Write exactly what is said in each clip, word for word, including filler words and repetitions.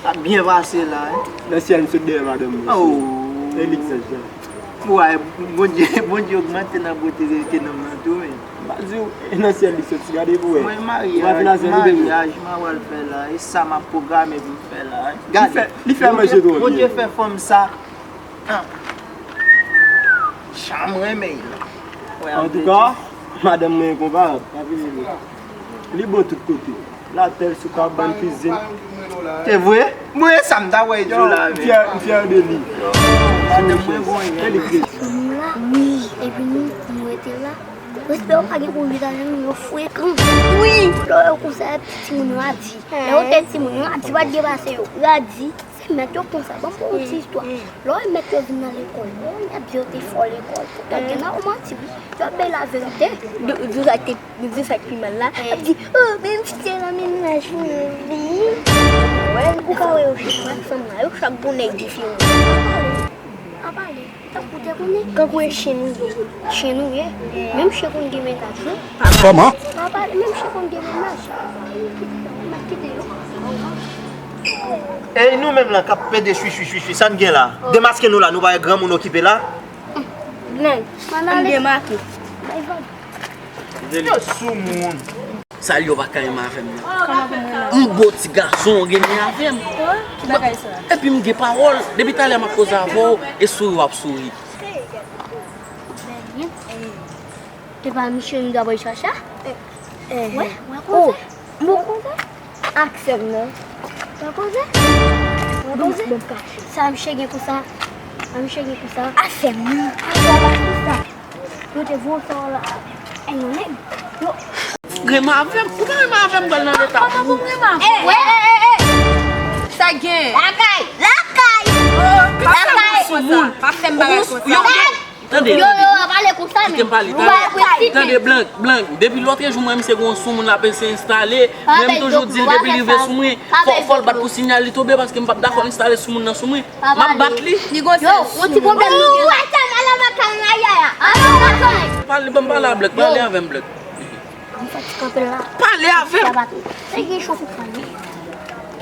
Ap byen pase la, wi. Nan syèl, m sot dèyè madanm mwen. Oh. E lik zanj la. Wè, Bondye, Bondye ogmante nan bote ke nanm nan tou, men. M pa di w, e nan syèl li soti, gade pou wè. Mwen, maryaj, maryaj, m a pral fè la, e sa m ap pwograme pou m fè la, wi. Gade, li fè, li fè manje twò byen. Bondye fè fanm sa. Ah. Jan m renmen l. Antouka, madanm mwen enkonparab. Pa vini li. Li bon tout kote. Latèl, sou kabann, kizin. Se vre? Mwen, sa m ta wè di w la, men. M fyè, m fyè de li. Madanm mwen bon, e li kredi. Nou la, wi, epi nou, nou rete la. Respè yo pa gen pou vizaj nou, yo frekan. Wi. Lè yo konsa, epi timoun yo a di. Lè yo te timoun yo a di, pa t gen pase yo. Yo a di, se mèt yo konsa. Ban m ba w yon ti istwa. Lè w wè mèt yo vin nan lekòl, lè w wè nèg yo te fò lekòl. Poutèt gen nan yo manti, wi. Yo ap bay laverite. Di sa k te, di sa k pi mal la. Y ap di, oh, men m fidèl nan mennaj mwen, wi. Wè, ou ka wè yo chak fanm la, yo chak gon nèg diferan. Pa pale, pa pale. Tankou te konnen. Kankou e chen ou ye. Chen ou ye. Menm chen konn gen mennaj, wi. Kòman? Pa pale, menm chen konn gen mennaj. Mèt kite yo. Ey, nou menm lan k ap pede chwi, chwi, chwi, chwi, sa n gen la? Demaske nou la, nou pa wè granmoun okipe la? Blan, m demake. Yo soumoun. Sa l yo pa ka renmen avè m nan. M bo ti gason, yo gen men avè m. Ki bagay sa? Epi m gen pawòl. Depi talè m ap koze avè w, e souri w ap souri. E pa misye nou ta pral chache a? Wè, wè koze. Bon koze. Aksè m nan. Wè koze. Wè koze. Sa misye gen konsa. Sa misye gen konsa. Afè m nan. Afè m nan. Yo te voye w sòl la. E yon nèg. Yo. Renmen avè m. Ou pa renmen avè m, pral nan leta pou ou. Kòman pou m renmen avè w? Wè, e, e, e. Sa gen? Lakay. Lakay. Lakay. Pa fè m bagay konsa. Tande, yo, yo, tande. Yo, yo, pa pale konsa, men. Kite m pale, tande. Tande, Blank, Blank. Depi lòtrejou, mwen, misye gen yon soumoun l ap eseye enstale. Mwen, m toujou di l, depi li rive sou mwen, fò, fò l bat pou siyal li tonbe, paske m p ap dakò l enstale soumoun nan sou mwen. M ap bat li. Li gon sèl. Yon ti pwoblèm nou gen la. Ou wè sa, m al lakay Yaya. Al lakay. Pale, ban m pale a Blank. Pale avè m, Blank. M soti kanpe la. Pale avè m. Sa pa tou. Se gen chofè pale.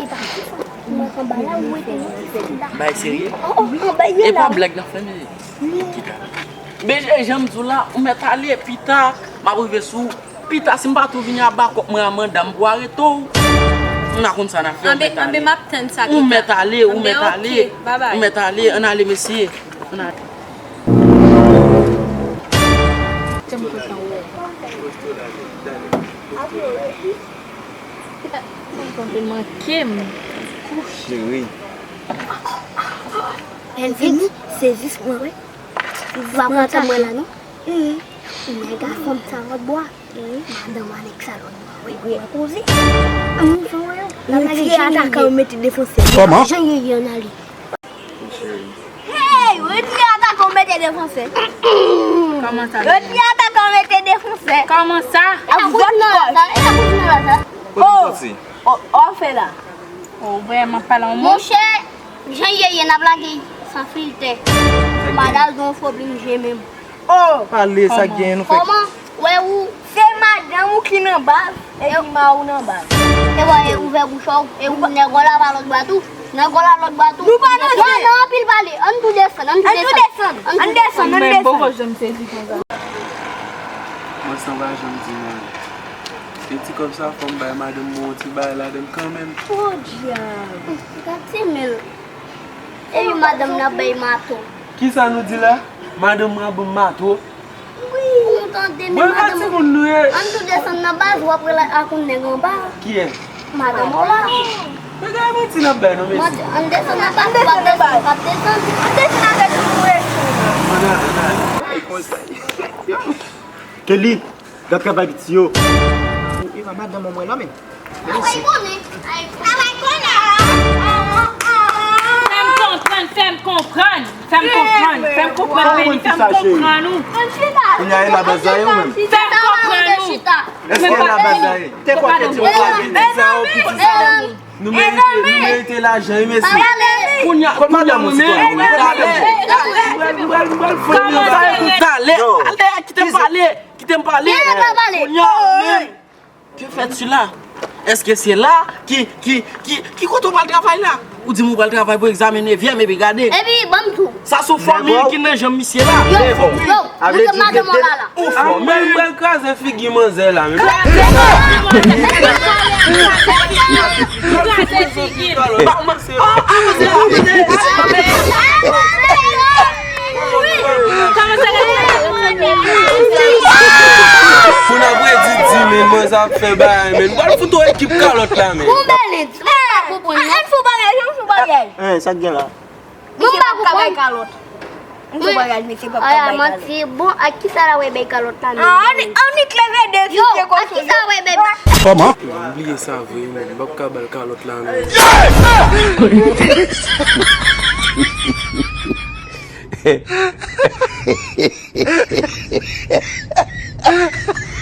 E pa tou sa. Mwen anba la, ou wete yon ti fè la. Bay serye? Oh, oh, anba ye la. E pa blag nan fè, men. Kita. Bejè, jan m di w la, ou mèt ale, pita, m ap rive sou ou. Pita, si m pa tou vini a bakòp mwen a manda, m pou arete w. M pa konn sa n ap fè, ou mèt ale. Anben, anben, m ap tann sa, pita. Ou mèt ale, ou mèt ale. Anben, ok, babay. Ou mèt ale, ann ale, mesye. Ann ale. Tèm kontan wè. Kontan te manke m. Cheri. Vini, se jis mwen, wi. Se jis mwen, mwen la, non. Nèg a fanm sa lòt bò a. Madanm a nèg sa lòt bò a, wi. Wi. Wè koze. Ann fè wè yo. Retire atakan, mete defansè. Kòman? Jan ye ye, ann ale. Hey, retire atakan, mete defansè. Kòman sa? Retire atakan, mete defansè. Kòman sa? E la kouzin nan la sa, e la kouzin nan la sa. Kote w soti? Oh, oh, fè la. Oh, vrèman, pale yon mo. Monchè, jan ye ye, n ap lage san filtè. Madanm gen yon pwoblèm je menm. Oh! Pale, sa k genyen, nou fè. Kòman? Wè ou, se madanm ou ki nan baz, epi mari w nan baz. E wè, e ouvè bouch ou, e ou nèg w la pa lòt bwa tou. Nèg w la lòt bwa tou. Nou pa nan jwe. Nan anpil pale, ann tou desann, ann tou desann. Ann desann, ann desann. Mwen san pa janm di mwen. E ti kòb sa, fò m bay madanm mwen yon ti bagay ladan l kanmenm. Podyab! Gad ti men l. Epi madanm nan bay mato. Kisa nou di la? Madanm mwen ap ban m mato? Wi. Ou tande, men madanm. Mwen pa timoun nou ye. Ann tou desann nan baz, w ap rele ak yon nèg anba. Kiyès? Madanm ou la. Men gade manti n ap bay non, mesye. Ann desann nan baz, w ap desann, w ap desann. Ann desann avèk nou, wi. Ann al, ann al. E konsa. Kelly, gad travay piti yo. E pa madanm mwen la, men. Travay konnen. Travay konnen. Fè m konprann, fè m konprann. Fè m konprann, fè m konprann, Beni, fè m konprann ou. Kounye a, e la baz la ye ou menm? Fè m konprann ou. Èske e la baz la ye? Te kwè ke ti mwen pa gen ti sa yo, piti sa yo. Nou merite, nou merite lajan, wi, mesye. Kounye a, kounye a, mwen menm, talè. Talè. Al dèyè, kite m pale. Kite m pale. Kounye a, ou menm. Que fais-tu là? Èske se la ki, ki, ki, ki kote w pral travay la? Ou di m ou pral travay pou egzamen nevyèm, epi gade. Epi, ban m tou. Sa se yon fòmil ki nan janm misye la. Yo, yo, mete madanm an la la. Yon fòmil. Mwen pral kraze figi manzè la, men. Kraze figi. Moun ap redi di, men mwen sa ap fè bagay, men. Mwen fout yon ekip kalòt la, men. Bon, Belit, mwen pa konprann, non. Ann fè bagay, ann fè bagay. Eh, sa k gen la? Misye pa ka bay kalòt. Ann fè bagay, misye pa ka bay kalòt. Aya, manti. Bon, ak kisa la wè bay kalòt la, men? Annik leve de figi konsa. Yo, ak kisa wè bay? Kòman? Mwen bliye sa vre, men. Mwen pa ka ba l kalòt la, men.